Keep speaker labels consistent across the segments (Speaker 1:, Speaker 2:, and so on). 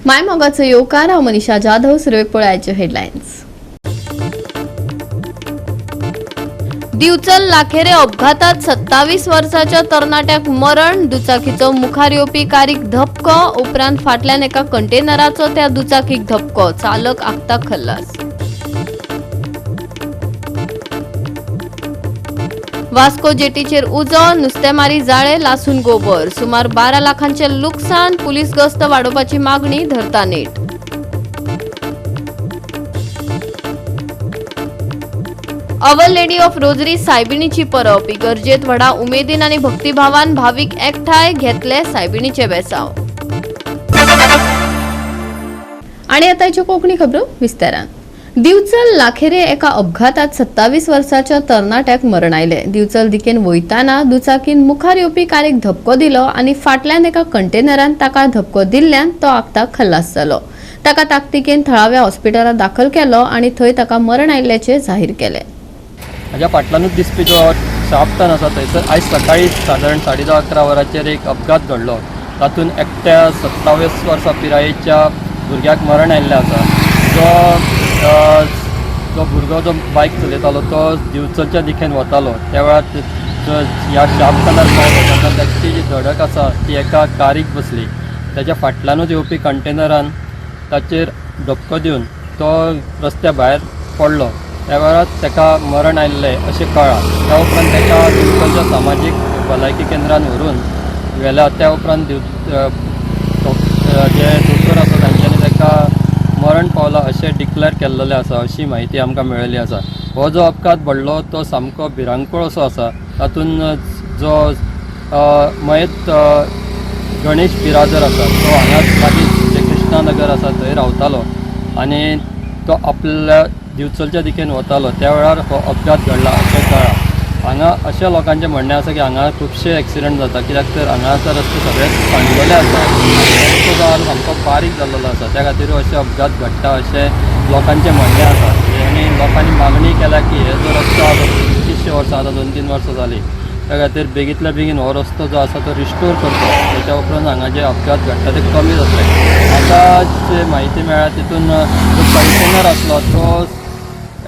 Speaker 1: मायमोगाचो येवकार. हांव मनीषा जाधव. सुरवेक पळयाच्यो हेडलायन्स. दिवचल लाखेरे अपघातात 27 वर्साच्या तरणाट्याक मरण. दुचाकीचो मुखार येवपी कारीक धपको, उपरांत फाटल्यान एका कंटेनराचो त्या दुचाकीक धपको. चालक आक्ता खल्लास. वास्को जेटीचेर उजो, नुस्तेमारी जाळे लासून गोबर. सुमार 12 लाखांचे लुकसाण. पुलीस गस्त वाडोवपाची मागणी धरता नेट. अवर लेडी ऑफ रोजरी सायबिणीची परब. इगर्जेत व्हडा उमेदीन आनी भक्तिभावान भावीक एकठांय, घेतले सायबिणीचे बेसाव. आणि आतांच्यो कोंकणी खबरो विस्तारान. दिवचल लाखेरे एका अपघातात 27 वर्साच्या तरणाट्याक मरण आयलें. दिवचल दिकेन वयताना दुचाकीन मुखार येवपी कारीक धपको दिलो आनी फाटल्यान एका कंटेनरान ताका धपको दिल्ल्यान तो आक्ताक खल्लास जालो. ताका ताकतिकेन थळाव्या हॉस्पिटलात दाखल केलो आनी थंय ताका मरण आयिल्ल्याचें जाहीर केलें.
Speaker 2: म्हज्या फाटल्यानूच दिसपी जो शार्प टर्न आसा, थंयसर आयज सकाळी सादारण 10:30-11 वरांचेर एक अपघात घडलो. तातूंत एकट्या 27 वर्सां पिरायेच्या भुरग्याक मरण आयिल्लें आसा. जो जो भुरगो जो बायक चलयतालो तो दिवचलच्या दिकेन वतालो. त्या वेळार ह्या शार्प टर्नार पावलो तेन्ना ताची जी धडक आसा ती एका कारीक बसली. ताच्या फाटल्यानूच येवपी कंटेनरान ताचेर धपको दिवन तो रस्त्या भायर पडलो. त्या वेळार ताका मरण आयिल्लें अशें कळ्ळां. त्या उपरांत ताका दिवचलच्या सामाजीक भलायकी केंद्रान व्हरून व्हेला. त्या उपरांत जे दोतोर आसा तांच्यांनी ताका मरण पावलां अशें डिक्लेर केल्लें आसा, अशी म्हायती आमकां मेळिल्ली आसा. हो जो अपघात घडलो तो सामको भिरांकूळ असो आसा. तातूंत जो मयत गणेश बिरादर आसा तो हांगाच लागीं जे कृष्णानगर आसा थंय रावतालो आनी तो आपल्या दिवचलच्या दिकेन वतालो. त्या वेळार हो अपघात घडला अशें कळ्ळां. हांगा अशें लोकांचें म्हणणें आसा की हांगा खुबशे एक्सिडंट जाता, कित्याक तर हांगाचो रस्तो सगळे खणलेले आसा. रस्तो जो आसा सामको बारीक जाल्लो आसा. त्या खातीर अशे अपघात घडटा अशें लोकांचें म्हणणें आसा आनी लोकांनी मागणी केल्या की हे जो रस्तो आसा कितलींशीं वर्सां, आतां 2-3 वर्सां जालीं, त्या खातीर बेगींतल्या बेगीन हो रस्तो जो आसा तो रिस्टोर करचो. तेच्या उपरांत हांगा जे अपघात घडटा ते कमी जातले. आतां जे म्हायती मेळ्ळ्या तितून जो कंटेनर आसलो तो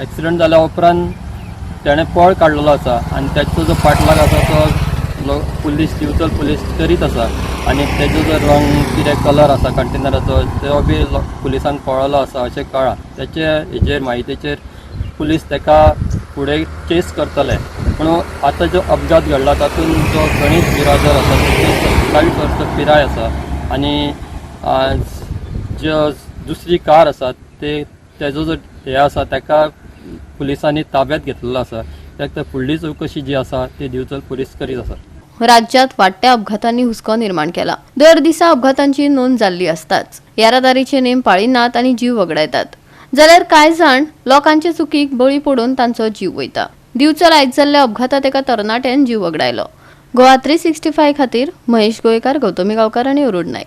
Speaker 2: एक्सिडंट जाल्या उपरांत तेणें पळ काडलेलो आसा आनी तेचो जो पाठलाग आसा तो पुलीस, दिवचल पुलीस करीत आसा आनी तेजो जो रंग कितें कलर आसा कंटेनराचो तो बी पुलिसांक कळ्ळो आसा अशें कळ्ळां. तेचे हेजेर म्हायतीचेर पुलीस ताका फुडें चेस करतले. पूण आतां जो अपघात घडला तातूंत जो गणेश बिरादर आसा तेची 27 वर्सां पिराय आसा आनी ज्यो दुसरी कार आसा ते तेजो जो हे आसा ताका पुलिसांनी ताब्यात घेतलेलो आसा. कित्याक तर फुडली चवकशी जी आसा ती दिवचल पुलीस करीत आसा.
Speaker 1: राज्यात वाडट्या अपघातांनी हुस्को निर्माण केला. दर दिसा अपघातांची नोंद जाल्ली आसताच. येरादारीचे नेम पाळिनात आनी जीव वगडायतात, जाल्यार कांय जाण लोकांचे चुकीक बळी पडून तांचो जीव वयता. दिवचल आयज जाल्ल्या अपघातात एका तरणाट्यान जीव वगडायलो. गोवा 365 खातीर महेश गोयकार, गौतमी गांवकार आनी अरुण नायक.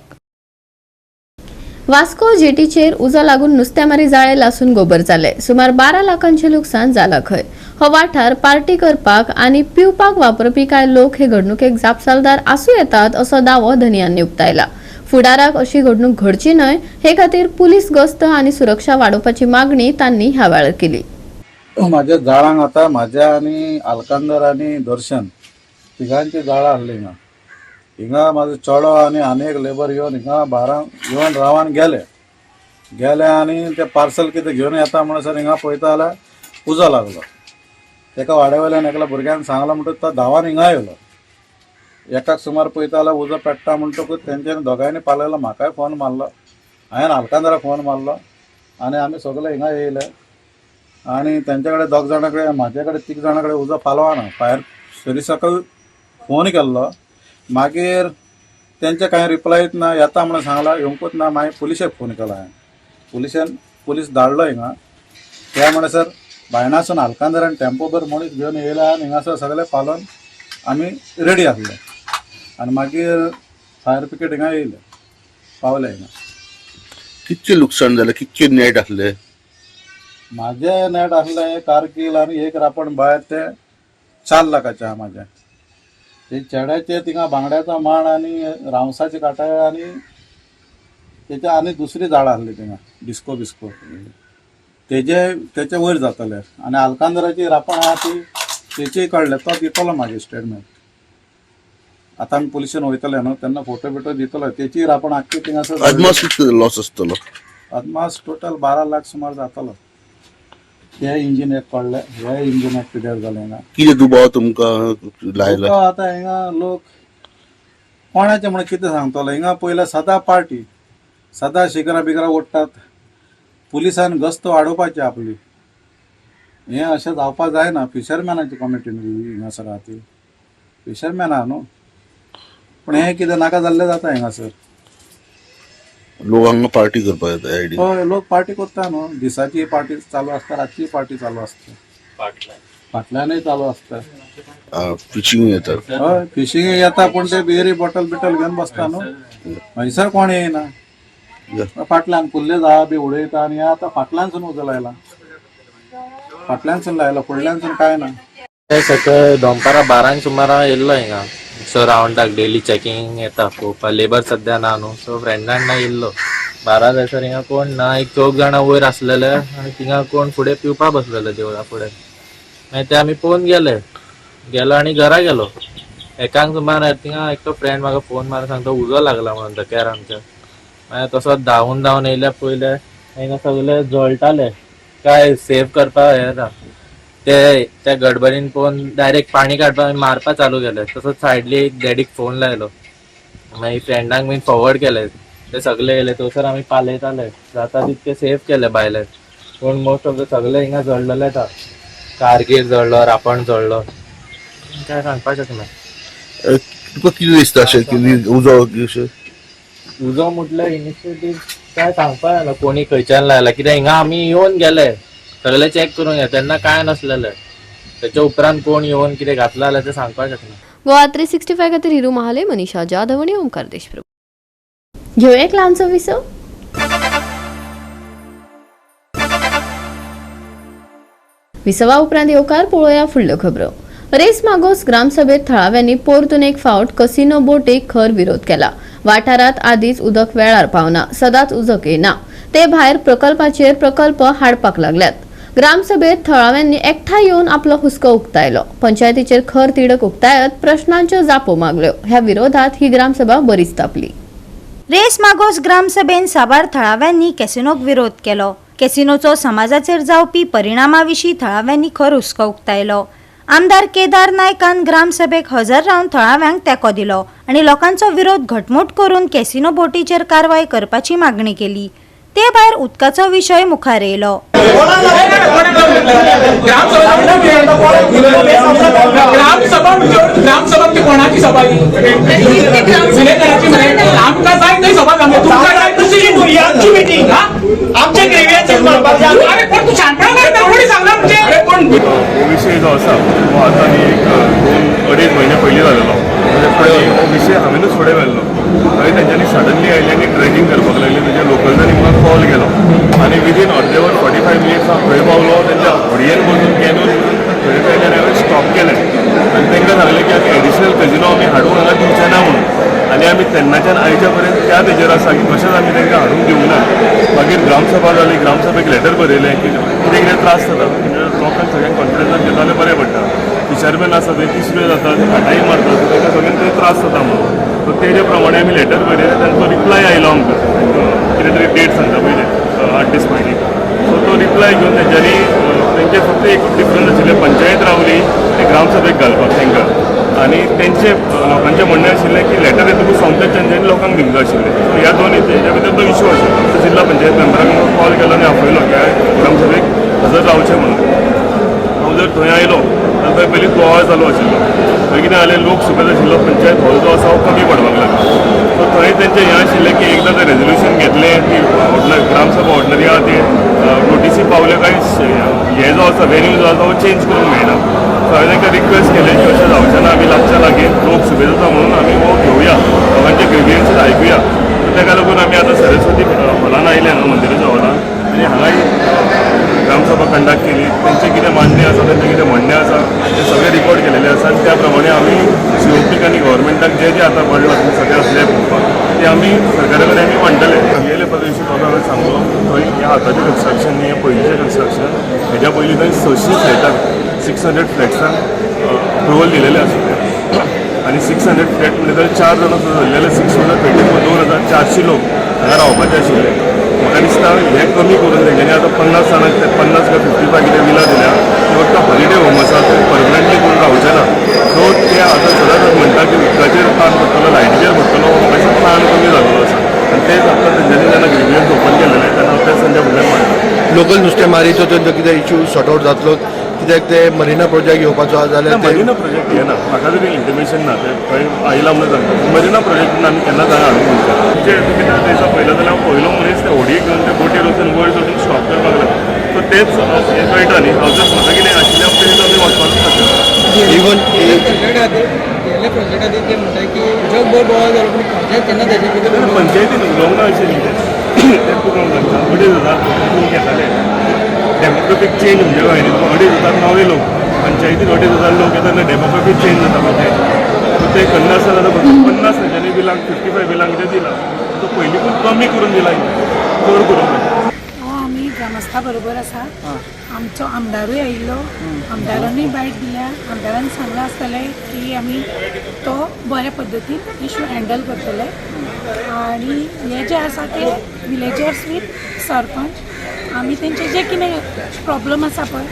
Speaker 1: वास्को जेटीचेर उजो लागून नुस्तेमारी जाळे लासून गोबर जाले. सुमार 12 लाखांचे लुकसाण जाला खंय. हो वाठार पार्टी करपाक आनी पिवपाक वापरपी कांय लोक हे घडणुकेक जापसालदार आसूं येतात असो दावो धनयांनी उक्तायला. फुडाराक अशी घडणूक घडची न्हय हे खातीर पुलीस गस्त आनी सुरक्षा वाडोवपाची मागणी तांणी ह्या वेळार केली.
Speaker 3: माझ्या जाळांक आतां म्हाज्या आनी आलकांदर आनी दर्शन तिगांची जाळां आहली हिंगा. हिंगा म्हाजो चेडो आनी आनी एक लेबर येवन हिंगा 12 येवन रावन गेले. गेले आनी ते पार्सल कितें घेवन येता म्हणसर हिंगा पळयता जाल्यार उजो लागलो. तेका वाड्या वयल्यान एकल्या भुरग्यान सांगलां म्हणटकच तो धांवान हिंगा येयलो. एकाक सुमार पळयता जाल्यार उजो पेट्टा म्हणटकूच तेंच्यांनी दोगांयनी पालयलो. म्हाकाय फोन मारलो, हांवें आलकांदराक फोन मारलो आनी आमी सगळे हिंगा येयले आनी तेंचे कडेन दोग जाणां कडेन, म्हाजे कडेन तीग जाणां कडेन उजो पालवाना. फायर सर्विसाकूय फोन केल्लो. मागीर तेंचे कांय रिप्लायच ना. येता म्हणून सांगला, येवंकूच ना. मागीर पुलिशेक फोन केलो हांवें. पुलिशेन पुलीस धाडलो हिंगा. त्या म्हणसर बायणासून आलकांदरान टेम्पो भर मनीस घेवन येयला आनी हिंगासर सगळे पालोवन आमी रेडी आसले आनी मागीर फायर ब्रिगेड हिंगा येयले, पावले हिंगा.
Speaker 4: कितके लुकसाण जालें? कितके नेट आसले?
Speaker 3: माझे नेट आसलें कारकील आनी एक रापण भायर, ते 4 लाखाचे आहा माझे. ते चेड्याचे थिंगा बांगड्याचो माण आनी रावसाची काटाय आनी तेच्या आनी दुसरी झाडां आहली थिंगा डिस्को बिस्को तेजे तेचे वयर जातले आनी आलकांदराची रापण आहा ती तेचेय काडले तो दितलो मागीर स्टेटमेंट. आतां आमी पुलिशेन वयतले न्हू तेन्ना फोटो बिटो दितलो. तेची रापण आख्खी थिंगासर.
Speaker 4: अदमास कितको लॉस आसतलो?
Speaker 3: अदमास टोटल 12 लाख सुमार जातलो. हे इंजीन एक पडले, हे इंजीन एक पिड्यार जालें हिंगा.
Speaker 4: कितें दुबाव तुमकां लायला?
Speaker 3: तुका आतां हिंगा लोक कोणाचें म्हणून कितें सांगतलो. हिंगा पयलें सदां पार्टी, सदां शिगरां बिगरां ओडटात. पुलिसान गस्त वाडोवपाची आपली. हें अशें जावपा जायना. फिशरमॅनाची कमिटी न्हू हिंगासर आहा ती, फिशरमॅन आहा न्हू. पूण हें कितें नाका जाल्लें जाता हिंगासर.
Speaker 4: लोक हांगा पार्टी करपाक येता आयडी.
Speaker 3: हय, लोक पार्टी करता न्हू. दिसाची पार्टी चालू आसता, रातची पार्टी चालू आसता, फाटल्यानूय चालू आसता.
Speaker 4: फिशींग येतात.
Speaker 3: हय, फिशींग येता, पूण ते बियरी बॉटल बिटल घेवन बसता न्हू. हयसर कोण येयना. फाटल्यान कुल्ले झाडां बी उडयता आनी हे आतां फाटल्यानसून उजो लायला, फाटल्यानसून लायला, फुडल्यानसून काय ना.
Speaker 5: ते सकाळी दनपारां 12 सुमारा येयल्लो हिंगा. सो रावंडाक डेली चॅकिंग येता पळोवपाक. लेबर सद्या ना न्हू, सो फ्रेंडांक ना येयल्लो. 12 जायसर हिंगा कोण ना. एक चौग जाणां वयर आसलेले आनी थिंगा कोण फुडें पिवपा बसलेले देवळा फुडें. मागीर ते आमी पळोवन गेले, गेलो आनी घरा गेलो. एकांक सुमार थिंगा एकटो फ्रेंड म्हाका फोन मारून सांगता उजो लागला म्हणून धक्यार आमच्या. मागीर तसोच धांवून धांवून येयल्या, पयले हिंगा सगळे जळटाले. काय सेव करपाक हें ना, ते त्या गडबडीन पळोवन डायरेक्ट पाणी काडपाक मारपा चालू केलें. तसोच सायडली एक डॅडीक फोन लायलो, मागीर फ्रेंडांक बीन फॉरवर्ड केले. ते सगळे येयले. थंयसर आमी पालयताले, जाता तितके सेफ केले भायले. पूण मोस्ट ऑफ the सगळे हिंगा जळलेले आसा. कारगीर जळ्ळो, रापण जळ्ळो, काय सांगपाक शकना.
Speaker 4: तुका कितें दिसता अशें की उजो अशें?
Speaker 5: उजो म्हटल्यार इनिशिएटीव काय सांगपाक जायना कोणी खंयच्यान लायला. कित्याक हिंगा आमी येवन गेले, सगळे चॅक करून गेले तेन्ना काय नासलेले. तेच्या उपरांत कोण येवन कितें घातला जाल्यार तें सांगपाक शकना.
Speaker 1: गोवा 365 खातीर हिरू महाले, मनीषा जाधव आणि ओमकार देशप्रभू. घेऊया एक ल्हानसो विसव. विसवा उपरांत येवकार. पळोवया फुडल्यो खबरो. रेस मागोस ग्रामसभेत थळाव्यांनी परतून एक फावट कसिनो बोटीक खर विरोध केला. वाठारात आदीच उदक वेळार पावना, सदांच उदक येना, ते भायर प्रकल्पाचेर प्रकल्प हाडपाक लागल्यात. ग्रामसभेत थळाव्यांनी एकठांय येवन आपलो हुस्को उक्तायलो. पंचायतीचेर खर तिडक उक्तायत प्रश्नांच्यो जापो मागल्यो. ह्या विरोधात ही ग्रामसभा बरीच तापली.
Speaker 6: रेस मागोस ग्रामसभेन साबार थळाव्यांनी कॅसिनोक विरोध केलो. कॅसिनोचो समाजाचेर जावपी परिणामा विशीं थळाव्यांनी खर हुस्को उक्तायलो. आमदार केदार नायकान ग्रामसभेक हजर रावन थळाव्यांक तेंको दिलो आनी लोकांचो विरोध घटमूट करून कॅसिनो बोटीचेर कारवाय करपाची मागणी केली. ते भायर उदकाचो विशय मुखार येयलो.
Speaker 7: ग्रामसभा म्हणजे, ग्रामसभा म्हणजे कोणाची सभा ही? विलेकराची मरे. आमकां जाय थंय सभा जावंक, तुमकां जाय तशी.
Speaker 8: आमची मिटिंग, आमच्या ग्रेवियांचेर.
Speaker 7: अरे पण तू शाणपणा करता, कोणी सांगला म्हणजे? अरे पण
Speaker 9: हो विशय जो आसा हो आतां आनी एक 2-2.5 म्हयने पयलीं जालेलो आनी हो विशय हांवेनूच फुडें व्हेल्लो. मागीर तेंच्यांनी सडनली आयले आनी ड्रेजींग करपाक लागले. तेजे लोकल्सांनी म्हाका कॉल केलो आनी विदीन अर्दे वर, 45 मिनिट्स हांव थंय पावलो. तेंच्या होडयेन बसून, कॅनून थंय पायल्यान हांवें स्टॉप केलें आनी तांकां सांगलें की आमी एडिशनल कजिनो आमी हाडूंक हांगा दिवचे ना म्हणून. आनी आमी तेन्नाच्यान आयच्या पर्यंत त्या तेजेर आसा की कशेंच आमी तांकां हाडूंक दिवंक ना. मागीर ग्रामसभा जाली, ग्रामसभेक लेटर बरयलें की कितें कितें त्रास जाता म्हणजे लोकांक सगळ्यांक कॉन्फिडन्सान घेता जाल्यार बरें पडटा. फिशरमॅन आसा ते तिसऱ्यो जाता, ते खाटाय मारता, सो तांकां सगळ्यांक ते त्रास जाता म्हणून. सो तेजे प्रमाणे आमी लेटर बरयलें. तांचो रिप्लाय आयलो आमकां, कितें तरी डेट सांगता पयलें 8 दीस पयलीं. सो तो रिप्लाय घेवन तेंच्यांनी तेंचे फक्त एक डिफरन्स आशिल्लें, पंचायत रावली ते ग्रामसभेक घालपाक तांकां. आनी तेंचे लोकांचें म्हणणें आशिल्लें की लेटर येतकूच सोमतेच तेंच्यांनी लोकांक दिवंक जाय आशिल्लें. सो ह्या दोन हेच्या भितर तो इशू आशिल्लो. जिल्हा पंचायत मेंबरांक कॉल केलो आनी आपयलो की ग्रामसभेक हजर रावचें म्हणून. हांव जर थंय आयलो जाल्यार थंय पयलीं बोवाळ चालू आशिल्लो. थंय कितें जालें, लोक सुबेज आशिल्लो, पंचायत हॉल जो आसा हो कमी पडपाक लागलो. सो थंय तेंचें हें आशिल्लें की एकदां तें रेजोल्युशन घेतलें की ऑर्डनरी ग्रामसभा ऑर्डनरी आहा, ती नोटीसी पावल्यो काय हे जो आसा वेन्यू जो आसा हो चेंज करूंक मेळना. सो हांवें तांकां रिक्वेस्ट केलें की अशें जावचें ना, आमी लागच्या लागीं लोक सुबेज आसा म्हणून आमी हो घेवया, लोकांचे ग्रिवियन्सीस आयकुया. सो ताका लागून आमी आतां सरस्वती हॉलान आयले हांगा, मंदिराच्या हॉलान, आनी हांगाय ग्रामसभा कंडक्ट केली. तेंचें कितें मान्य आसा, तेंचें कितें म्हणणें आसा, तें सगळें रिकॉर्ड केलेलें आसा आनी त्या प्रमाणे आमी सीओपीक आनी गव्हर्मेंटाक जे जे आतां पडलां तें सगळें आसलें पळोवपाक, ते आमी सरकारा कडेन आमी मांडटले. आमगेले आतांचें कन्स्ट्रक्शन न्ही, हें पयलींचें कन्स्ट्रक्शन. हेज्या पयलीं थंय 600 फ्लॅटांक, 600 फ्लॅट्सांक अप्रुवल दिलेलें आसा तें. आनी 600 फ्लॅट म्हणजे जर चार जाणां सुद्दां धरले जाल्यार 624, 2400 लोक हांगा रावपाचे आशिल्ले. म्हाका दिसता हें कमी करून तेंच्यांनी आतां 50 जाणांक, 50 काय 55 कितें विला दिल्या. ते फक्त हॉलिडे होम आसा, ते परमनंटली कोण रावचे ना. सो ते आतां सदांच म्हणटा की उदकाचेर ताण पडटलो, लायटीचेर पडटलो, म्हाका दिसता ताण कमी जाल्लो आसा. आनी तेच आतां तेंच्यांनी जेन्ना ग्रिवियन्स ओपन केलेलें तेन्ना हांव तेच तेंच्या फुडल्यान मांडटा.
Speaker 10: लोकल नुस्तेमारीचो तेंचो कितें इश्यू सॉर्ट आउट जातलो? कित्याक ते मरिना प्रोजेक्ट येवपाचो आसा जाल्यार ते
Speaker 9: मरिना प्रोजेक्ट येना, म्हाका तरी इंटिमेशन ना. ते खंय आयला म्हणून सांगता. मरिना प्रोजेक्ट आमी केन्नाच हांगा हाडूंक म्हणटा. तुमी त्या दिसा पळयलो जाल्यार हांव पयलो मनीस ते होडयेक घेवन ते बोटीर वचून वयर चडून स्टॉप करपाक लागलो. सो तेच हें कळटा न्ही. हांव जर म्हाका कितें आशिल्ल्या वटेन आमी वचपाकूच शकता.
Speaker 10: इवन
Speaker 8: गेल्या प्रोजेक्टा खातीर ते म्हणटा की जगभर बोवाळ जालो, पूण पंचायत केन्ना ताजे भितर
Speaker 9: पंचायतीन उलोवंक ना अशें न्ही. तें तें तुका सांगता, 2500 लोक येताले. डेमोग्राफीक चेंज म्हणजे कळ्ळें न्ही तुका? 2500 नवे लोक पंचायतीन, 2500 लोक येता तेन्ना डेमोग्राफीक चेंज जाता पंचायतीन. सो ते करनासतना आतां फक्त 50 तेंच्यांनी बिलांक, 55 बिलांक जे दिला, तो पयलींकूच कमी करून दिला, चड करूंक ना.
Speaker 11: हो, आमी ग्रामस्था बरोबर आसा. आमचो आमदारूय आयिल्लो. आमदारानूय बायट दिल्या. आमदारान सांगलां आसतलें की आमी तो बऱ्या पद्दतीन इशू हँडल करतले आनी हे जे आसा ते विलेजर्स वीथ सरपंच, आमी तेंचे जे कितें प्रॉब्लम आसा पळय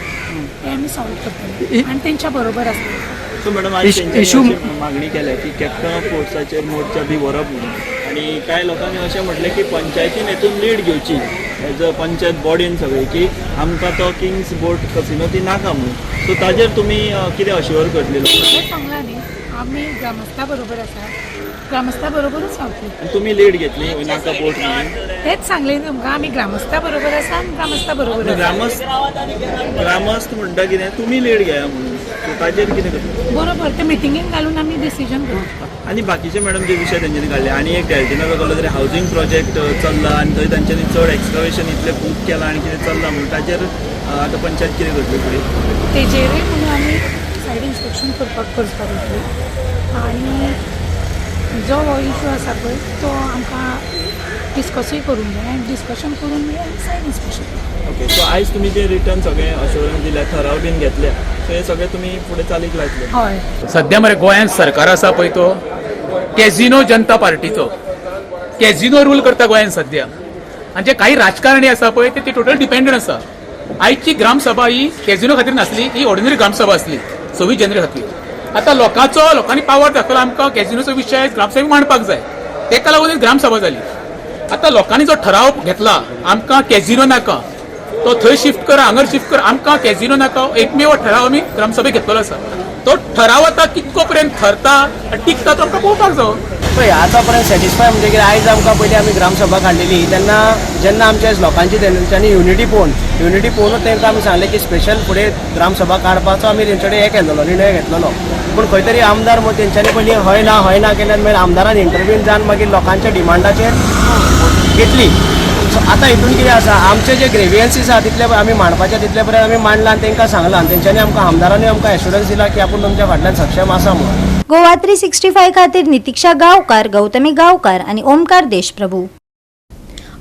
Speaker 11: ते आमी सॉल्व करतले आनी तेंच्या बरोबर आसतले.
Speaker 8: सो मॅडम, आज तेंच्यांनी अशी मागणी केल्या की कॅप्टन ऑफ पोर्ट्साचेर मोर्चा बी व्हरप म्हणून आनी कांय लोकांनी अशें म्हटलें की पंचायतीन हेतून लीड घेवची एज अ पंचायत बॉडीन सगळी की आमकां तो किंग्स बोट कसिनो ती नाका म्हणून. सो ताजेर तुमी कितें अश्योर करतले लोकांक?
Speaker 11: हें सांगलां न्ही, आमी ग्रामस्था बरोबर आसा, ग्रामस्था बरोबरूच रावतली.
Speaker 8: आनी तुमी लीड घेतली नाका बोट म्हणून?
Speaker 11: तेच सांगलें न्ही तुमकां, आमी ग्रामस्था बरोबर आसा आनी ग्रामस्था बरोबर आसा.
Speaker 8: ग्रामस्थ ग्रामस्थ म्हणटा कितें, तुमी लीड घेया म्हणून. सो ताजेर कितें करतले?
Speaker 11: बरोबर, ते मिटिंगेन घालून आमी डिसिजन करू.
Speaker 8: आनी बाकीचे मॅडम जे विशय तेंच्यांनी काडले आनी एक डेल्टिनाचो कसलो तरी हावजींग प्रोजेक्ट चल्ला आनी थंय तांच्यांनी चड एक्सकवेशन इतलें खूब केलां आनी कितें चल्लां म्हणून, ताजेर आतां पंचायत कितें करतली फुडें?
Speaker 11: तेजेरूय म्हणून आमी सायड इन्स्पेक्शन करपाक करपाक वतली आनी जो हो इशू आसा पळय तो आमकां डिस्कसूय करूंक जाय आनी डिस्कशन करून मागीर आमी सायड इन्स्पेक्शन.
Speaker 8: ओके, सो आयज तुमी जे रिटर्न सगळे अश्योरन्स दिल्या, ठराव बीन घेतल्या, सो हे सगळे तुमी फुडें चालीक लायतले?
Speaker 11: हय.
Speaker 7: सध्या मरे गोंयांत सरकार आसा पळय तो कॅझिनो जनता पार्टीचो. कॅझिनो रूल करता गोंयांत सध्या आनी जे काही राजकारणी आसा पळय ते टोटल डिपेंडंट आसा. आयची ग्रामसभा ही कॅझिनो खातीर नासली, ही ऑर्डिनरी ग्रामसभा आसली 26 जानेवारी खातीर. आतां लोकांचो लोकांनी पावर दाखयला, आमकां कॅझिनोचो विशय ग्रामसभेक मांडपाक जाय, तेका लागून एक ग्रामसभा जाली. आतां लोकांनी जो ठराव घेतला, आमकां कॅझिनो नाका, तो थंय शिफ्ट कर, हांगर शिफ्ट कर, आमकां कॅझिनो नाका, एकमेव ठराव आमी ग्रामसभेक घेतलेलो आसा. तो ठराव आतां कितको पर्यंत थरता आनी टिकता तो आमकां पळोवपाक जावो.
Speaker 12: पळय, आतां पर्यंत सॅटिस्फाय म्हणजे कितें, आयज आमकां पयलीं आमी ग्रामसभा काडलेली तेन्ना जेन्ना आमच्या लोकांची तेंच्यांनी युनिटी पळोवनूच तांकां आमी सांगलें की स्पेशल फुडें ग्रामसभा काडपाचो आमी तेंचे कडेन हें केल्लो, निर्णय घेतलेलो. पूण खंय तरी आमदार म्हूण तेंच्यांनी पयलीं हय ना, हय ना केल्यान मागीर आमदारान इंटरवीन जावन मागीर लोकांच्या डिमांडाचेर घेतली. सो आतां हितून कितें आसा, आमचे जे ग्रेवियन्सीस आहा तितले आमी मांडपाचे तितले पर्यंत आमी मांडला आनी तांकां सांगलां आनी तेंच्यांनी आमकां, आमदारांनी आमकां एश्युरन्स दिला की आपूण तुमच्या फाटल्यान सक्षम आसा म्हणून.
Speaker 6: गोवा 365 खातीर नितीक्षा गांवकार, गौतमी गांवकार आणि Omkar Deshprabhu.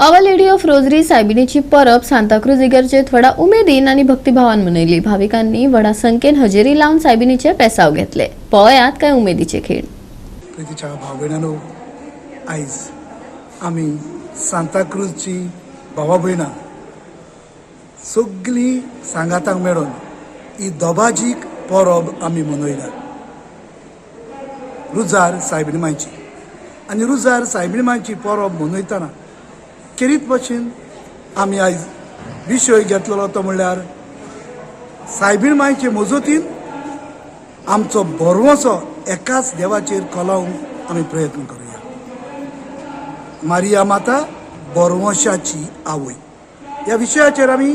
Speaker 1: Our lady of rosary सायबिणीची परब सांताक्रूज इगर्जेत व्हडा उमेदीन आनी भक्तिभावान मनयली. भाविकांनी व्हडा संख्येन हजेरी लावन सायबिणीचे पेसाव घेतले. पळयात काय उमेदीचे खीण.
Speaker 13: प्रितीच्या भाव भयणांनो, आयज आमी सांताक्रूजची भावा भयणां सगळीं सांगाताक मेळून ही दोबाजीक परब आमी मनयला, रुजार सायबीण मायची. आनी रुजार सायबीण मायची परब मनयतना खेरीत भशेन आमी आयज विशय घेतलेलो तो म्हणल्यार सायबीण मायचे मजतीन आमचो भरवंसो एकाच देवाचेर कोलावंक आमी प्रयत्न करुया. मारिया माता भरवंशाची आवय ह्या विशयाचेर आमी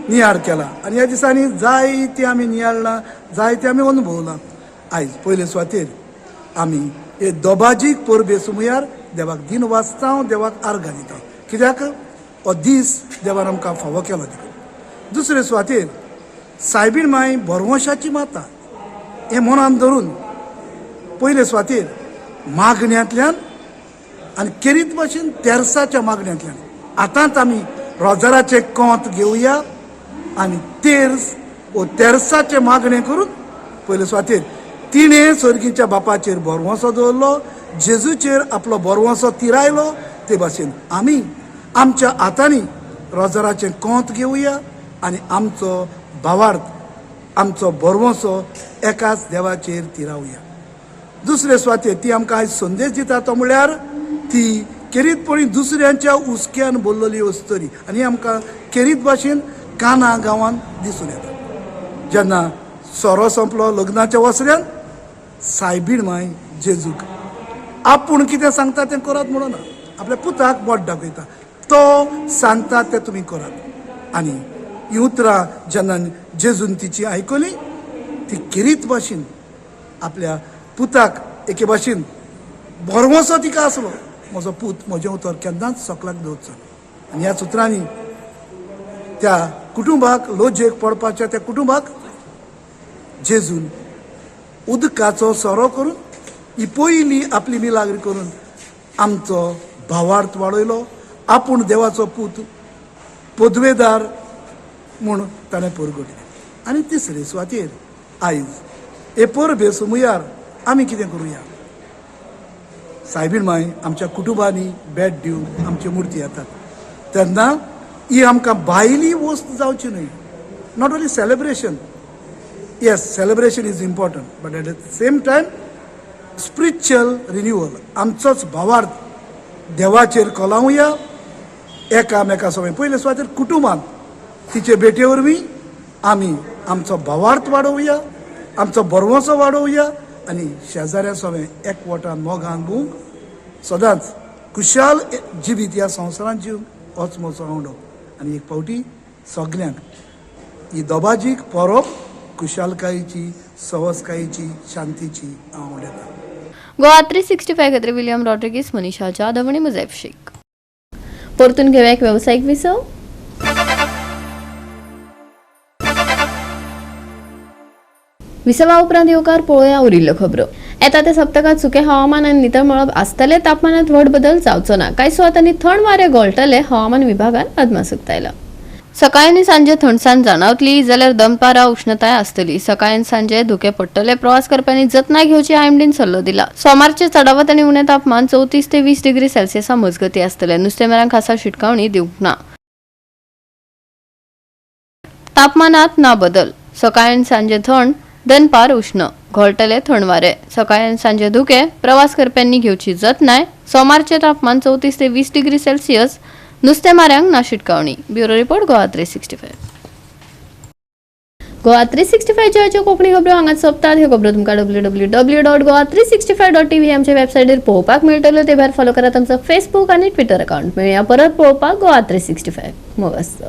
Speaker 13: नियाळ केला आनी ह्या दिसांनी जायते आमी नियाळ्ळां, जायते आमी अनुभवलां. आयज पयले सुवातेर आमी हे दोबाजीक परबे सुमयार देवाक दिन वाचता, देवाक आर्गां दिता, कित्याक हो दीस देवान आमकां फावो केलो देखून. दुसरे सुवातेर सायबीण माय भरवंशाची माता हें मनान धरून पयले सुवातेर मागण्यांतल्यान आनी खेरीत भाशेन तेर्साच्या मागण्यांतल्यान आतांच आमी रोजराचें कोंत घेवया आनी तेर्स वो तेर्साचें मागणें करून पयले सुवातेर तिणें सर्गीच्या बापाचेर भरवंसो दवरलो, जेजूचेर आपलो भरवंसो तिरायलो. ते भाशेन आमी आमच्या हातांनी रोजराचें कोंत घेवया आनी आमचो भावार्थ, आमचो भरवंसो एकाच देवाचेर तिरावया. दुसरे सुवातेर ती आमकां आयज संदेश दिता तो म्हळ्यार ती खेरीतपणी दुसऱ्यांच्या हुस्क्यान बोल्लली अस्तरी आनी आमकां खेरीत भाशेन काना गांवांत दिसून येता. जेन्ना सोरो सोंपलो लग्नाच्या वसऱ्यान, सायबीण माय जेजूक आपूण कितें सांगता तें करात म्हणून आपल्या पुताक बोट दाखयता, तो सांगता तें तुमी करात. आनी ही उतरां जेन्ना जेजून तिची आयकली, ती खेरीत भाशेन आपल्या पुताक एके भाशेन भरवंसो तिका आसलो, म्हजो पूत म्हजें उतर केन्नाच सकलाक दवरचो. आनी ह्या उतरांनी त्या कुटुंबाक, लोजेक पडपाच्या त्या कुटुंबाक जेजून उदकाचो सोरो करून ही पयली आपली मिलाग्र करून आमचो भावार्थ वाडयलो. आपूण देवाचो पूत पदवेदार म्हूण ताणें परगटलें. आनी तिसरे सुवातेर आयज हे परबे सुमुयार आमी कितें करुया? सायबीण माय आमच्या कुटुंबांनी भेट दिवन आमच्यो मुर्ती येतात तेन्ना ही आमकां भायली वस्त जावची न्हय. Not only celebration, yes, celebration is important, but at the same time spiritual renewal, आमचोच भावार्थ देवाचेर कोलावया एकामेका समेत. पयले सुवातेर कुटुंबान तिचे भेटे वरवीं आमी आमचो भावार्थ वाडोवया, आमचो भरवंसो वाडोवया आनी शेजाऱ्या समेत एकवटान मोगान भोवंक सदांच खुशाल जिवीत ह्या संवसारांत जिवंक होच म्हजो आवडो. आनी एक फावटी सगल्यांक ही दोबाजीक परब खुशालकायेची, सवसकायेची, शांतीची हांव उलयतां.
Speaker 1: गोवा 365 खातीर विलियम रॉड्रिगीस, मनीषा जाधव आनी मुजैफ शेख. परतून घेवया एक वेवसायीक विसव. विसवा उपरांत येवकार. पळोवया उरिल्ल्यो खबरो. येता त्या सप्तकात सुकें हवामान आनी नितळ मळब आसतलें. तापमानात व्हड बदल जावचो ना. कांय सुवातांनी थंड वारें घोळटलें, हवामान विभागान अदमास उक्तायला. सकाळी आनी सांजे थंडसाण जाणवतली जाल्यार दनपारां उष्णताय आसतली. सकाळी आनी सांजे धुके पडटले. प्रवास करप्यांनी जतनाय घेवची, आयएमडीन सल्लो दिला. सोमारचे चडावत आनी उणें तापमान 34 ते 20 डिग्री सेल्सियसा मजगती आसतले. नुस्तेमारांक खासा शिटकावणी दिवंक ना. तापमानात ना बदल. सकाळी आनी सांजे थंड, दनपार उष्ण. घोळटले थंड वारे. सकाळी आनी सांजे धुके. प्रवास करप्यांनी घेवची जतनाय. सोमारचे तापमान 34 ते 20 डिग्री सेल्सियस. नुस्तेमाऱ्यांक ना शिटकावणी. Bureau report, Goa 365. Goa 365 च्यो कोंकणी खबरो हांगाच सोंपतात. ह्यो खबरो तुमकां www.goa365.tv आमच्या वेबसायटीर पळोवपाक मेळटल्यो. ते भायर फॉलो करात आमचो फेसबूक आनी ट्विटर अकाउंट. मेळया परत पळोवपाक गोवा 365. मोग आसचो.